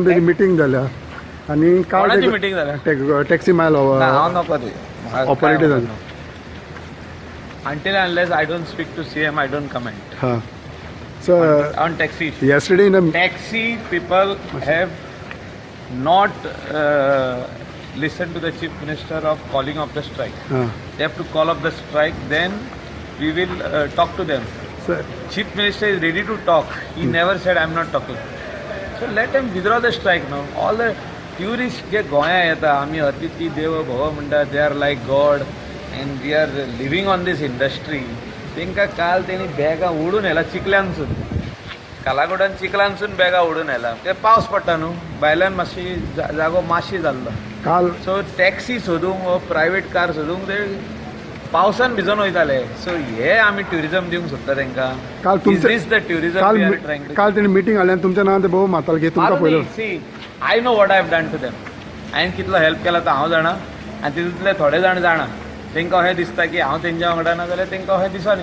तेजी मिटींग जाल्या आनी काल कोणाची meeting जाल्या? टॅक्सी मायल ना, हांव नको ती. Operator. Until and unless I don't speak to CM, I don't comment हां, so on taxi issue. Yesterday in Taxi people have not listened to the chief minister of calling off the strike. हां. They have to call off the strike, then we will talk to them. Sir. Chief minister is ready to talk. He never said, "I'm not talking." So let them withdraw the strike now. All the tourists जे गोंया येता, आमी अतिथी देव भव म्हणटा, they are like God and we are living on this industry. तांकां काल तेणी बॅगां ओडून व्हेला चिखल्यांसून, कालागोडान चिखलांसून बॅगां ओडून व्हेला. ते पावस पडटा न्हू, भायल्यान मातशी जागो माशी जाल्लो. काल सो टॅक्सी सोदूंक वो प्रायवेट कार सोदूंक ते पावसान भिजोन वयताले. सो हे आमी ट्युरिजम दिवंक सोदता तांकां? काल तुमचे this the tourism काल we are trying to काल तेणी मिटींग हाडली आनी तुमच्या नांवान ते भोव मारताले की तुमकां पयलो. See, I know what I have done to them. हांवें कितलो हेल्प केला तो हांव जाणा आनी तितूंतले थोडे जाण जाणा. तांकां अशें दिसता की हांव तेंच्या वांगडा ना जाल्यार तांकां अशें दिसना.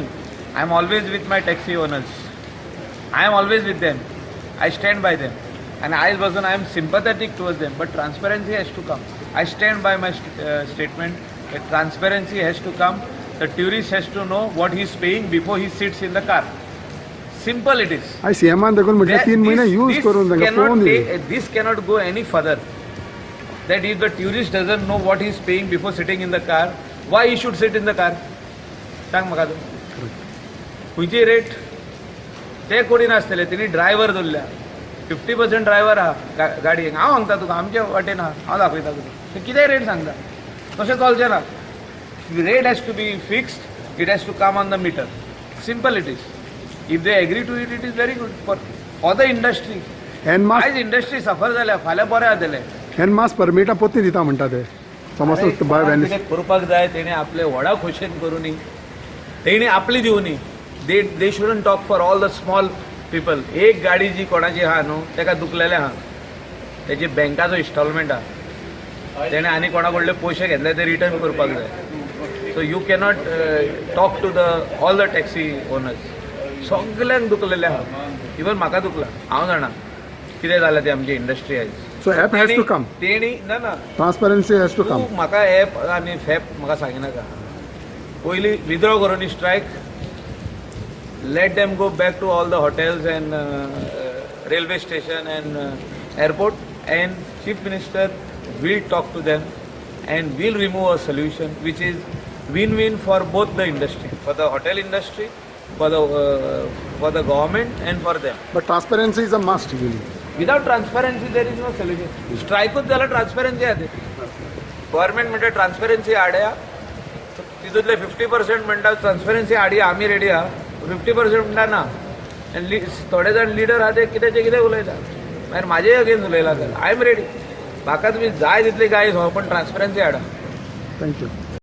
I am always with my taxi owners. I am always with them. I stand by them. आनी आयज पासून I am sympathetic towards them, but transparency has to come. I stand by my statement. Transparency has to come. The tourist has to know what he is paying before he sits in the car. Simple it is. आनी सीएमान देखून म्हटलें 3 म्हयने use करून तांकां पळोवन दिली. This cannot go any further. That if the tourist doesn't know what he is paying before sitting in the car, why he should sit in the car? सांग म्हाका तूं, खंयची रेट ते कोणी नासतले. तेणी ड्रायव्हर दवरल्या, 50% ड्रायव्हर आहा गाडयेक. हांव सांगता तुका, आमचे वाटेन आहा, हांव दाखयता तुका. ते कितेंय रेट सांगता, तशें चलचें ना. Rate has to be fixed. It has to come on the meter. Simple it is. If they agree to it, it is very good for the industry. N mass आयज इंडस्ट्री सफर जाल्या, फाल्यां बरें जातलें. N मास परमिटां पोत्ती दिता म्हणटा ते समज बाय कोणाक व्हॅनिस कितें करपाक जाय तेणे आपले व्हडा खोशेन करूनी, तेणी आपली दिवनी. They shouldn't talk for all the small people. एक गाडी जी कोणाची आहा न्हू, ताका दुखलेलें आहा. तेजी बँकाचो इन्स्टॉलमेंट आहा, तेणे आनी कोणा कडले पयशे घेतले, ते रिटर्न करपाक जाय. So you cannot talk to the all the taxi owners. सगल्यांक दुखलेलें आहा. इवन म्हाका दुखलां. हांव जाणा कितें जालें तें आमची इंडस्ट्री आयज. So app has to come. तेणी ना ना. Transparency has to come. तूं म्हाका एप आनी फॅप म्हाका सांगिनाका. पयलीं विथड्रॉ करून strike. Let them go back to all the hotels and railway station and airport, and chief minister will talk to them and will remove a solution which is win-win for both the industry, for the hotel industry, for the government and for them. But transparency is a must really. Without transparency there is no solution. स्ट्रायकूच जाल्यार transparency आहा. Government म्हणटा transparency हाडया. तितूंतले 50% म्हणटा transparency हाडया, आमी ready आहा. 50% म्हणटा ना. आनी थोडे जाण लिडर आहा, ते कित्याचे कितें उलयता. मागीर म्हाजेय अगेन्स्ट उलयला. I am ready. म्हाका तुमी जाय तितली गाळी खाव, पण ट्रान्सपरन्सी हाडा. Thank you.